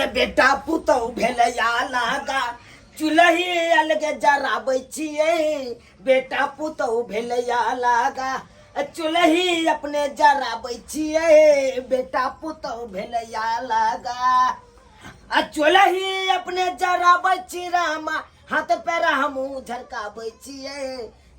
गे बेटा पुतहु भेलैया लागा चूल्ही अलगे जराबै छियै बेटा पुतहु भेलैया लागा चूल्ही अपने जराबै छियै बेटा पुतहु भेलैया लागा आ चूल्ही अपने जराबै छी रामा हाथ पैर हमहूँ झरकाबै छियै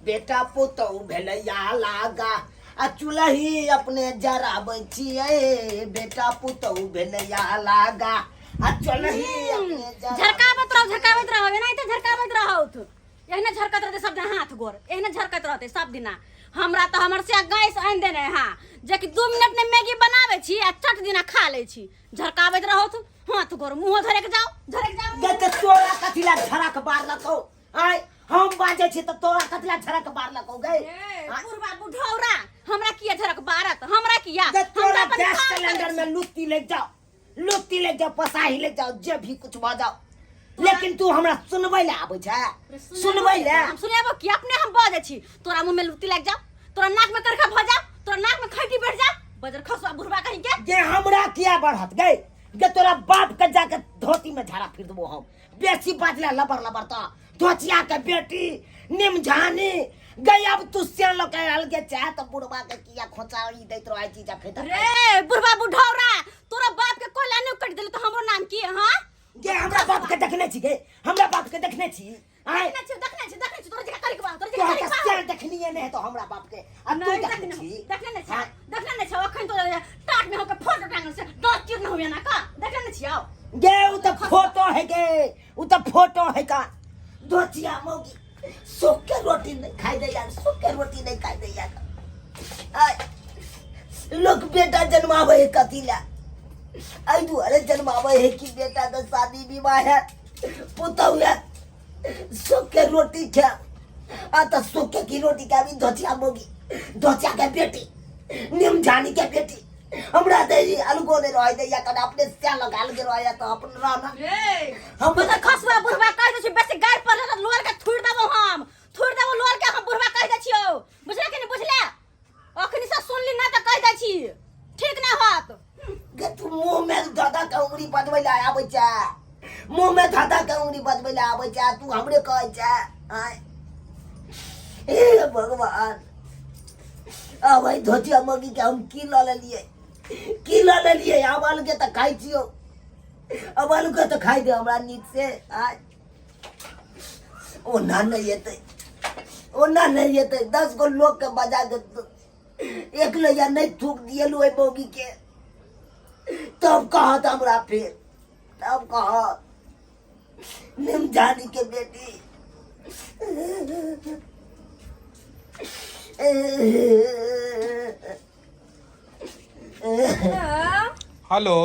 बेटा पुतहु भेलैया लागा आ चूल्ही अपने जराबै छियै बेटा पुतहु भेलैया लागा आ चूल्ही अपने जरा झरकाबैत रहो, झरकाबैत रहो, एनाहिते झरकाबैत रहो। एहने झरकत रहते सब दिन हाथ गोर, एहने झरकत रहते सब दिना। हमरा तऽ हमर से गैस आनि देने हाँ जे कि 2 मिनट में मैगी बनाबै छी आ चट दिना खा लै छी। झरकाबैत रहो हाथ गोर, मुँहो झरक जाओ, झरक जाओ। गे तऽ तोरा कथी ला झरक बारलकौ? आय हम बाजै छी तऽ तोरा कथी ला झरक बारलकौ गे? ए, बुढ़बा बुढ़ौरा, हमरा किया झरक बारत? हमरा किया? गे हम तोरा तऽ अपन गैस काम करै सिलेंडर छी। में लुत्ती ले जाओ, लुत्ती ले जाओ, पसाही ले जाओ, जे भी कुछ भऽ जाओ, लेकिन तू हमरा सुनबै ले आबै छै? सुनबै ले हम सुनेबो कि अपने हम बजै छी। तोरा मुँह में लुत्ती लागि जाओ, तोरा नाक में करखा भऽ जाओ, तोरा नाक में खैटी बैठ जाओ, बजर खसुआ बुढ़बा कहीं के। गे हमरा किया बढ़त गे? गे तोरा बाप के जाके धोती में झाड़ा फिर देबो हम। बेसी बाजले लबर लबर त धोतिया के बेटी निमझानी गई। अब तू से लके अलगे चाहे त बुढ़बा के किया खोचाई दैत रहै छी जखै तक। रे बुढ़बा बुढ़ौरा, तोरा बाप के कोयला नहीं कट देले त हमरो नाम की? हां गे हमरा बाप के देखने छी? गे हमरा बाप के देखने छी? आय देखने छी, देखने छी, देखने छी। तोरा जगह करी के बा, तोरा जगह तोरा करी के के बा। से देखनिए नहीं तो हमरा बाप के आ तू नहीं देखने देखने छी? देखने नहीं छी, हाँ। देखने नहीं छी। अखन तो टाट में होके फोटो टांगल से दांत चिर न हुए ना का देखने नहीं छी। आओ गे उ त फोटो है गे, उ त फोटो है का। धोतिया मौगी सुख के रोटी नहीं खाई दे यार, सुख के रोटी नहीं खाई दे यार। आय लोग बेटा जन्मावे है कथी ला? एहि दुआरे जन्मावे है कि बेटा के शादी विवाह है, पुतहु है, सुख के रोटी खा। आ त सुख के की रोटी खाबी? धोतिया मौगी, धोतिया के बेटी, निमझानी के बेटी, हमरा तऽ ई अलगो नहि रहै दैया। कनि अपने सएह लग अलगे रहैया तऽ अपन रहना। रे हम तऽ खसुआ बुढ़बा कहि दै छी, बेसी गारि पड़ले तऽ लोर के थुड़ि देबो हम, थुड़ि देबो लोर के हम। बुढ़बा कहि दै छियौ, बुझले कि नहि बुझले? अखनी से सुनली ना तऽ कहि दै छी, ठीक ना होत। गे तू मुँह में धधा के उंगली बजबै लए आबै छै, मुँह में धधा के उंगली बजबै लए आबै छै, तू हमरे कहै छै? आँय हे भगवान, आब एहि धोतिया मौगी के हम की लऽ लेलियै, की लऽ लेलियै? आब अलगे तऽ खाइ छियौ, आब अलगे तऽ खाइ दे हमरा नीक से। आँय ओना नहि एतै, ओना नहि एतै। 10 गो लोक के बजा के एक लैया नहि थूक दिएलू ओहि मौगी के, तब कहत हमरा, फेर तब कहत निमजानी के बेटी। हेलो।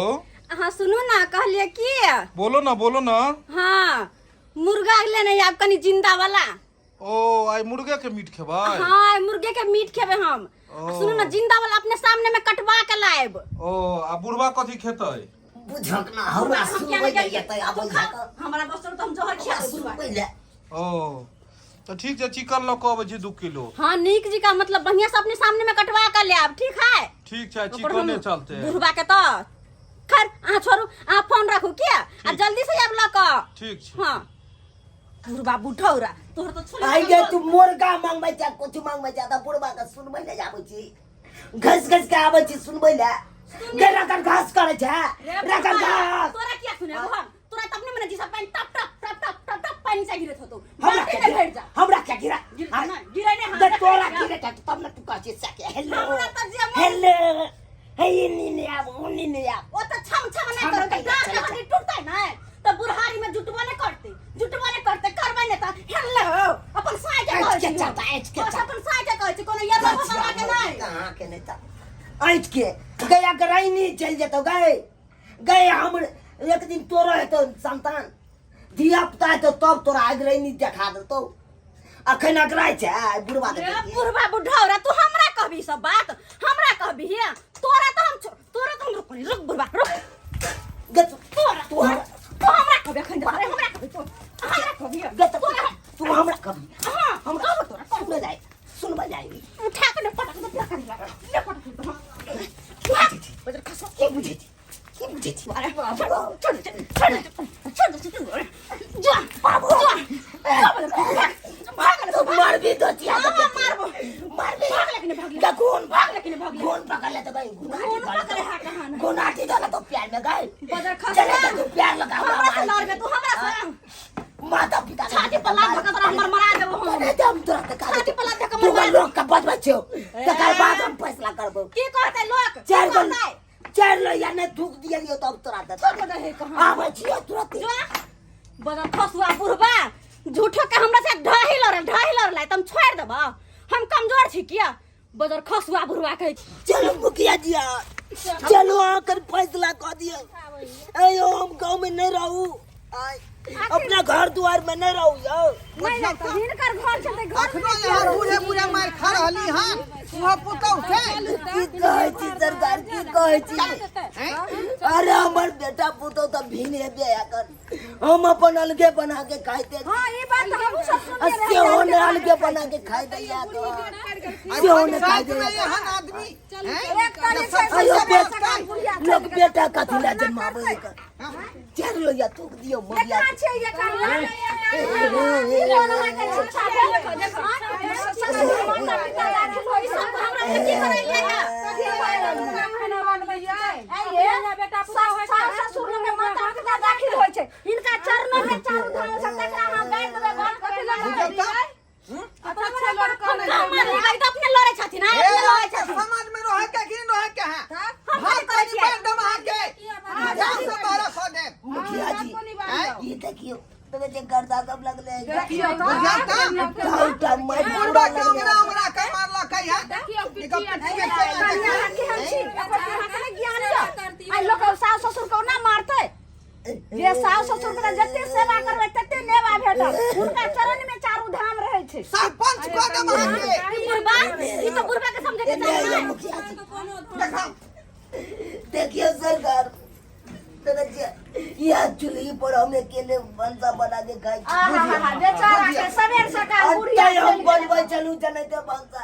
अहाँ सुनू ना, कहलिए की? बोलो ना, बोलो ना। हाँ, मुर्गा लेने आब कनी जिंदा वाला। ओ आइ मुर्गे के मीट खेबै? हाँ, आइ मुर्गे के मीट खेबै हम। ओ। सुनू ना, जिंदा वाला अपने सामने में कटवा के लाएब। ओ आ बुढ़वा कथी खेतै? बुझक ना हमरा हम किया सुनबै नहि ले गेलियै? एतै आबै तू खा, छै। हमरा बस चल तऽ हम जहर खिया देब बुढ़वा के। सुनबै ले। ओ तऽ ठीक छै, चिकन लऽ कऽ अबै छी 2 किलो। हाँ, नीक जी का मतलब बढ़िया से अपने सामने में कटवा के लाएब, ठीक है? ठीक छै। ओकर चिकने हम चलते। बुढ़वा के तऽ खैर अहाँ छोड़ू, अहाँ फोन राखू किया आ जल्दी से आब लऽ कऽ। ठीक छै। हाँ बुढ़वा बुढ़ौरा तोहर तो छोड़े। आई गे तू मुर्गा मंगबै छै, कुछ मंगबै छै तऽ बुढ़बा के सुनबै ले आबै छी, घस घस के आबै छी सुनबै ले। गे रगड़ घास करै छै, रगड़ घास। तोरा किया सुनेबो हम? तोरा त अपने मने जी सब पानि टप टप टप टप टप टप पानि से गिरत होतो। हमरा बाल्टी के में गिरा? भरि जा। हमरा के गिरा? गिर नहीं, गिरे नहीं, हाँ, गे देखै तोरा छियै। गिरे छै तब ने तू कहै छी सके हेलो। हमरा तऽ जे मन- हेलो हे नी ने आब ओनी ने आब। ओ तऽ छम छम नहि छम करतै, कैला डाँट चलै के हड्डी टूटतै नहि तऽ बुढ़ारी में जुटबो नहि करतै, जुटबो नहि करतै, करबै नहि तऽ हेलो अपन साँय के ऐंठ कहै के छी। चाटा, ऐंठ के बस चाटा। अपन साँय के कहै छी, कोनो येलो बाबा के नहि। कहाँ के नहि तऽ ऐंठ के गया गराइनी चलि जेतौ। गए गए हम एक दिन तोरो हेतौ संतान, धिया पुता हेतौ, तब तोरा अगरैनी देखा देतौ। अखन अगराइ छै आइ बुढ़बा के रे देखिए। बुढ़बा बुढ़ौरा, तू हमरा कहबी सब बात? हमरा कहबी हे? तोरा तऽ हम तोरा तऽ हम रुक रुक बुढ़बा रुक। गे तू तोरा तू हमरा तू हमरा कहबी अखन? अरे हमरा कहबी तू? हमरा कहबी? गे तू तोरा तू हमरा कहबी? हाँ, हमरा कहबो तोरा, कहबो। सुनबै जाइ, सुनबै जाइ। उठा के ने पटक दे, पटक दे, ने पटक दे। की बुझै छी? की बुझै छी? की बुझै छी? अरे बाप रे। छोड़ दे छोड़ दे छोड़ दे जो बाबू जो भाग तू मारबी तो चिया हाँ, मारबो। मारबी भाग लेकिन भाग ले। घून भाग लेकिन भाग ले। घून पकड़ ले तो गई घून पकड़े हा कहाँ ना। घुनाटी डाला तो प्यार में गई बदर खस चले तो तू प्यार लगा हमरा से लड़बे तू हमरा से माता पिता छाती पर लात धक्का तोरा हमर मरा देबो हम अरे दम तुरंत का छाती पर लात धक्का तू मरवा लोग का बच बच्चो तकर बाद हम फैसला करबो की कहते लोग चार की गो कहतै? चार लो या ने थूक दिया लियो तब तुरंत थूक दे कहाँ? आबै छियो तुरंत जो बदर खसुआ बुढ़बा झूठो के हमरा से ढाही लड़ल ढाही लड़ल त हम छोड़ देबो हम कमजोर छी किया बदर खसुआ बुढ़बा कहै छी चलो मुखिया जी आ चलो आकर फैसला कर दियो अयो हम गांव में नहीं रहू आय, अपना घर द्वार में नहीं रहू यो नहीं नहीं तऽ हिनकर घर छै तऽ घर अखनो यहाँ बूढ़े बूढ़े मार खा रहली हन वहाँ पुतहु छै की कहै छी सरकार की कहै छी हैं? अरे हमर बेटा पुतोह तऽ भिन हेबे कर हम अपन अलगे बना के खाइते हां ई बात तऽ हमहूँ सब आ सुनने सेहो ने अलगे बना के खाइ दैया आइ सेहो ने खाइ पंचायत में दैया एहन आदमी हैं? एक तारीख से अयो सब बेटा बुढ़िया लोग बेटा कथी ला जन्माबै कर चार लो या थूक दियो मरिया केकरा छियै ये कनिया ई कोन अहाँके शिक्षा भेल देखो ससुर माता पिता दाखिल होइ सब हमरा से की करैया सास ससुर के माता पिता दाखिल होइ छै हिनका चरणों में चारू धाम से तकरा अहाँ गाड़ि देबै बात कथी लए बुझल तऽ? अपने अपने लड़ै छथिन ए, अपने लड़ै छथिन समाज में रहे के कि रहे के है हम भात कथी करै पानी छियै बांट देब अहाँके जान से बारह सौ देब मुखिया जी हैं? ये देखियो तो जे गर्दा सब लगले है बुझल तऽ? टाउटा मत बुढ़बा के उंगरा उंगरा के मारलक है एकर पिट्ठी में चला कनिया देखी। अहाँ केहन छी एकर अहाँके नहि ज्ञान यऽ आइ लोक सास ससुर कोना मारतै जे सास ससुर के जते सेवा करबै तते नेवा भेटत हुनका चरण में चारू धाम रहै छै सरपंच कऽ देब अहाँके ई बुढ़बा ई तऽ बुढ़बा के समझे के चाही ये ने मुखिया जी देखा देखिए सरकार तो देखिए यह चूल्ही पर हम अकेले भनसा बना के खाई छी। आहा बेचारा के सबेर सकाल बुढ़िया अत्ते हम बनबै चलू जनैते भनसा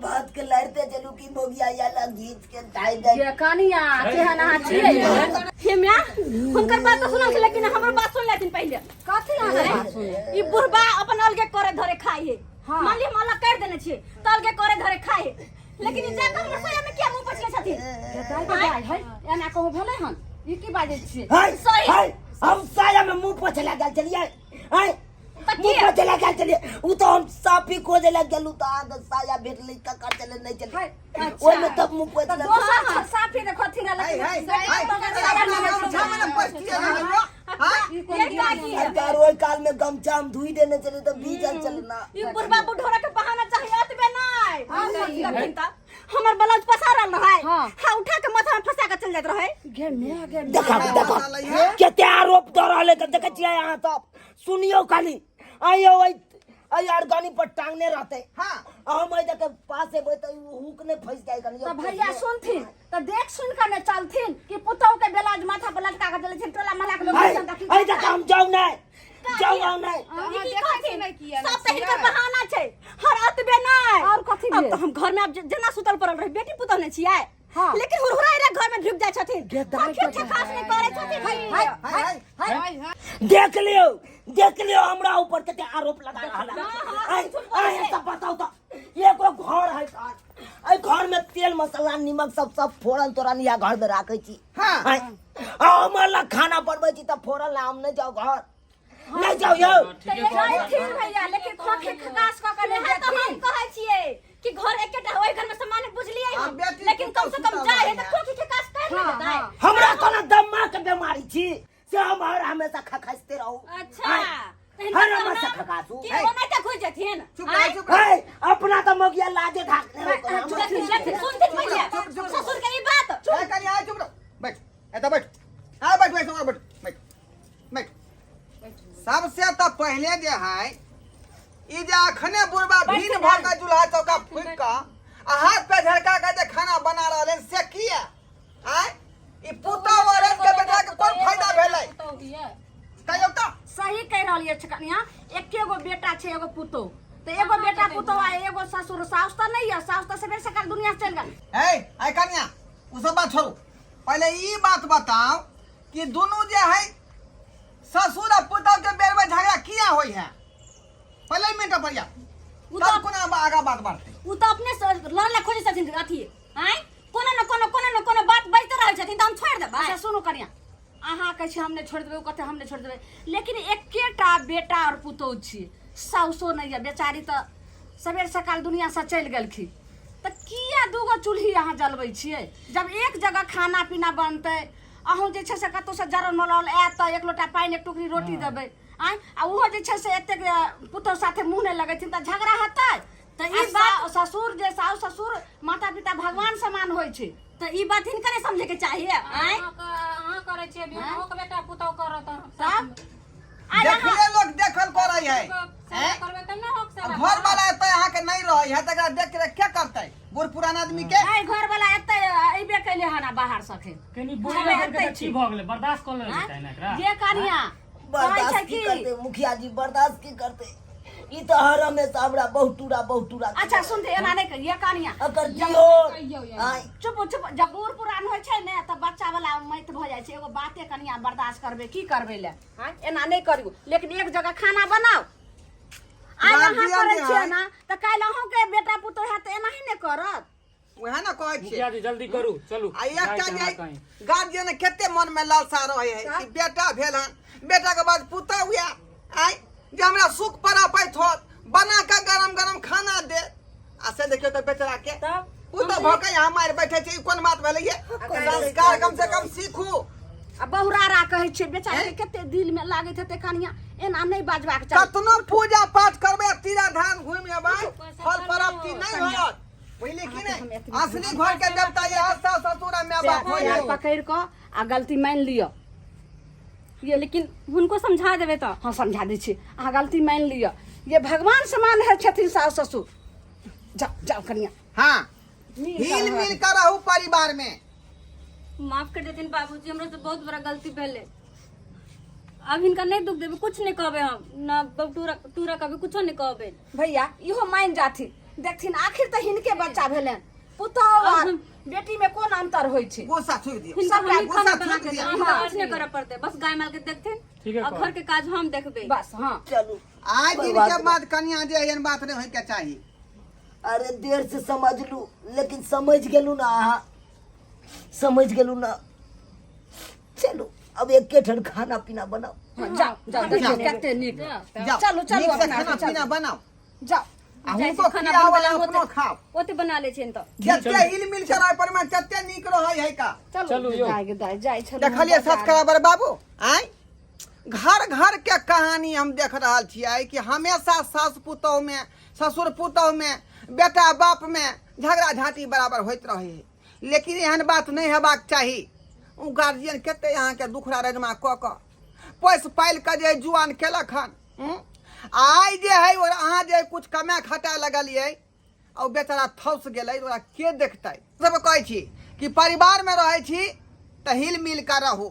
भात के लारिते चलू कि मोगिया याला घीच के धाइ दे ये कनिया केहन अहाँ छियै हे म्या हुनकर बात तऽ सुनल छी लेकिन हमर बात सुन लेथिन पहिले कथी अहाँ ई बुढ़बा अपन अलगे करे धरे खाइ है मान लिअ हम अलग कर देने छियै तऽ अलगे करे धरे खाइ है लेकिन ई जाकऽ हमर साया में किया मुँह पछले छथिन है एना कहू भेलै हन ई की बाजै छियै हाय सही। हाय हम साया में मुंह पोछे लग गेल छलियै हाय तऽ मुंह किया? पोछे लग गेल छलियै उ तऽ हम साफी खोजे लग गेलू तऽ अहाँके साया भेटलै ककर चले नहि चले अच्छा। ओहिमे तब मुंह पोछ तऽ लग दोसर छल साफी देखथिन है लेकिन है है अपना गमछा में ने पछतिए रहल हो हाँ? ई कोन ज्ञान यऽ? सरकार ओहि काल में गमछा हम धोई देने चले तऽ भीजल चले ना ई बुढ़बा बुढ़ोरा के बहाना चाहिए अतबे नहि देखथिन तऽ हमर ब्लाउज पसारल रहै हाँ। हाँ उठा के माथा में फंसा के चल जाइत रहै गे my गे my. देखा देखा कते आरोप दऽ रहल है देखै छियै अहाँ सब सुनियौ खाली आइयो ओहि एहि अरगनी पर टांगने रहते हाँ। हम एहि देखे पास एबै तऽ उ हुक नहि फंसि जाइ कनी तऽ भैया सुनथिन तऽ देख सुन कऽ ने चलथिन कि पुतहु के ब्लाउज माथा पर लटका के चलै छै टोला मोहल्ला के लोग है दिसन देखी एहि देखे हम जाउ नहि जाउ आउ नहि ई की कहथिन सब तऽ हिनकर बहाना छै हर अतबे नहि और कथी अब भेल? तऽ हम घर में आब जेना सुतल पड़ल रही बेटी पुतहु नहि छियै हाँ। लेकिन हुरहुराइ रहे घर में ढुक जाइ छथिन दाइ कखियो ठेकास नहि करै छथिन है है है देख लियौ देख लियौ हमरा ऊपर कते आरोप लगा रहल है हाँ, आइ आइ सब बताउ तऽ एगो घर है सर एहि घर में तेल मसाला निमक सब सब फोरन तोरन या घर में राखै छी हाँ। आइ, आ हमर लग खाना बनबै छी तऽ फोरन ला हम नहि जाउ घर नहि जाउ यौ जाइथिन भैया लेकिन खोखी खकास कऽ के नहि वएह तऽ हम जाथिन कहै छियै कि घर एकेटा ओहि घर में सामान बुझलियै आ हम बेटी लेकिन कम से कम पुतहु जाइ है सुतल तऽ खोखी खकास कर ने हाँ, देतै हाँ। हमरा कोनो दम्मा के बीमारी छी से हम हर हमेशा खखसते रहू अच्छा आइ, तऽ हिनकर हर हमेशा कहना खखासू कि ओ नहि तऽ घुसि जेथिन चुप रह चुप रह है अपना तऽ मगिया लाजे धाकने हो देखथिन देखथिन सुनथिन पहिले चुप, चुप, चुप। ससुर के ई बात ए कनिया आय चुप रह बैठ एतऽ बैठ आ बैठ बैठ बैठ बैठ बैठ सबसे तऽ पहिले जे है ई जे अखने बुढ़बा भीन भऽ के चूल्हा चौका फूकि कऽ आ हाथ पे झड़का के जे खाना बना रहल है से किया आय ई पुतहु औरत के बेटा के कोन फायदा भेलै कहियौ तऽ सही कहि रहल अछि कनिया एके गो बेटा छै एगो पुतोह तऽ एगो बेटा पुतोह आ एगो ससुर साउस तऽ नहि यऽ साउस तऽ सबेर सकाल दुनिया से चलि गेल है आय कनिया ओ सब बात छोड़ू पहिले ई बात बताओ कि दुनू जे है ससुर आ पुतहु के बेर बेर झगड़ा किया होइ है पहिले मिनट पर या उ तब तऽ कोना आगा बात बढ़तै। उ तऽ अपने से लड़ला खोजै छथिन अथी आँय, कोनो न कोनो कोनो न कोनो बात बजते रहै छथिन तऽ हम छोड़ि देबै? अच्छा सुनू कनिया, अहाँ कहै छी हम नहि छोड़ि देबै, ओ कहतै हम नहि छोड़ि देबै, लेकिन एकेटा बेटा आओर पुतोहु छियै, साउसो नहि यऽ, बेचारी तऽ सबेर सकाल दुनियासँ चलि गेलखिन, तऽ किया दूगो चूल्ही अहाँ जलबै छियै? जब एक जगह खाना पीना बनतै, अहूँ जे छै से कतहुसँ जरल मलल आयत तऽ एक लोटा पानि एक टुकड़ी रोटी देबै आँय, आ ओहो जे छै से एतेक पुतोहु साथे मुँह नहि लगेथिन तऽ झगड़ा हेतै। तऽ ई ई बात बात ससुर जे साउस ससुर माता पिता भगवान समान होइ छै। तऽ ई बात हिनका नहि समझे के चाहिए आँय? अहाँ करै छियै बियाह, अहूँके बेटा पुतहु करत। तब आइ अहाँ देखले लोक देखल करै है। सेवा करबै तब ने होक सेवा। घर वाला एतऽ अहाँके नहि रहै है तकरा देख के के करतै बूढ़ पुरान आदमी के? आइ घर वाला एतै अयबे कैले हन आ बाहर सखे कनी बोले हमे करके एतै तऽ की भऽ गेलै? बर्दाश्त कऽ लेबै चाही ने एकरा। ये कनिया कहै छै बर्दाश्त की कि करते मुखिया जी, बर्दाश्त की करते? ई तऽ हर हमेशा हमरा बहुत टूरा बहुत टूरा। अच्छा सुनते, एना नहि कहिए कनिया। अकर दियो आय। चुप चुप। जब बूढ़ पुरान होइ छै ने तऽ बच्चा वाला मति भऽ जाइ छै। एगो बाते कनिया बर्दाश्त करबै की करबै ले आँय, एना नहि करू, लेकिन एक जगह खाना बनाउ। आइ अहाँ गार्जियन करै जे छियै है। ने तऽ काल्हि अहूँके बेटा पुतोह हैत तऽ एनाही ने करत। वएह ने कहै छियै। मुखिया जी जल्दी करू, चलू आ एकटा जाइके जे हमरा कहीं। गार्जियन कते मन में लालसा रहे है कि बेटा भेल हन, बेटा के बाद पुतहु हुए आय जे हमरा सुख परापैत होत, बना के गरम गरम खाना दे, आ से देखियौ तऽ बेचारा के तब पुतहु भऽ के यहाँ मारि बैठे छै। ई कोन बात भेलै? ये संस्कार कम से कम सीखू। आ बहुरारा कहै छियै, बेचारा के कते दिल में लागैत हेतै। कनिया एना नहि बाजबाक चाही। कतनो पूजा पाठ करबै आ तीरा धाम घुमि एबै, फल प्राप्ति नहि होयत, बुझली कि नहि? असली घर के देवता ये सास ससुर आ माय बाप होइ है। पैर पकड़ि कऽ आ गलती मानि लिअ ये, लेकिन हुनको समझा देबै तऽ। हँ समझा दै छी, अहाँ गलती मानि लिअ। ये भगवान समान है छथिन सास ससुर। जाओ जाओ कनिया। हाँ, हिल मिल कर रहू परिवार में। माफ कर देथिन बाबूजी, हमरा से बहुत बड़ा गलती भेलै। अब हिनका नहीं दुख देबै, कुछ नहीं कहबै हम ना टूरा टूरा कभी कुछो नहीं कहबै। भैया इहो मानि जाथिन, देखथिन आखिर तऽ हिनके बच्चा भेलनि, पुतहु आर बेटी में कोन अंतर होइ छै? गुस्सा थूक दियौ। हिनका सबटा हमही गुस्सा खाना बना थूक के दियौ। देबै, हिनका कुछ नहीं करऽ पड़तै, बस गाय माल के देखथिन ठीके और कहलियै। घर के काज हम देखबै बस। हाँ चलू। आइ कोई दिन बात के नहीं। बाद कनिया जे एहन बात नहि होइके चाही। अरे देर से समझलू लेकिन समझ गेलू ना, अहाँ समझ गेलू ना। चलू अब एके ठन खाना पीना बनाओ। हाँ, जाओ जाओ, देखियौ कते नीक। जाओ। चलू चलू नीक से अपना खाना चलू। पीना बनाओ जाओ। आ जाइ छी हुनको खाना खियाओ बनबै आ लए, अपनो खाओ। ओते बना लै छियनि तऽ। जते हिल मिल के रहै पर में तते नीक रहै है का। चलू यौ। दाय गे दाय, जाइ छलहुँ देखलियै बाजार। सब्सक्राइबर बाबू, आँय घर घर के कहानी हम देख रहल छियै कि हमेशा सास पुतोह में, ससुर पुतोह में, बेटा बाप में झगड़ा झांटी बराबर होइत रहै है, लेकिन एहन बात नहि हेबाक चाही। ओ गार्जियन कते अहाँके दुखड़ा रजमा कऽ कऽ पोसि पालि कऽ जे जुआन केलक हन, हूँ? आइ जे है और अहाँ जे कुछ कमाए खटाए लगलियै आ ओ बेचारा थौस गेलै, ओकरा के देखतै? सब कहै छी कि परिवारमे रहै छी तऽ हिल मिल कऽ रहू।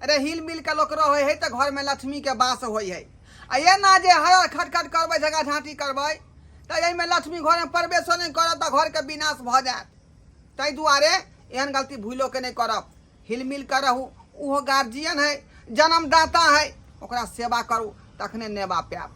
अरे हिल मिल कऽ लोक रहै है तऽ घरमे लक्ष्मीके वास होइ है, आ एना जे हर खटखट करबै, झगड़ा झाँटी करबै तऽ एहिमे लक्ष्मी घरमे प्रवेशो नहि करत तऽ घरके विनाश भऽ जायत। ताहि दुआरे एहन गलती भूलो के नहि करब, हिल मिल कऽ रहू। ओहो गार्जियन है, जन्मदाता है, ओकरा सेवा करू तखने नेबा पायब।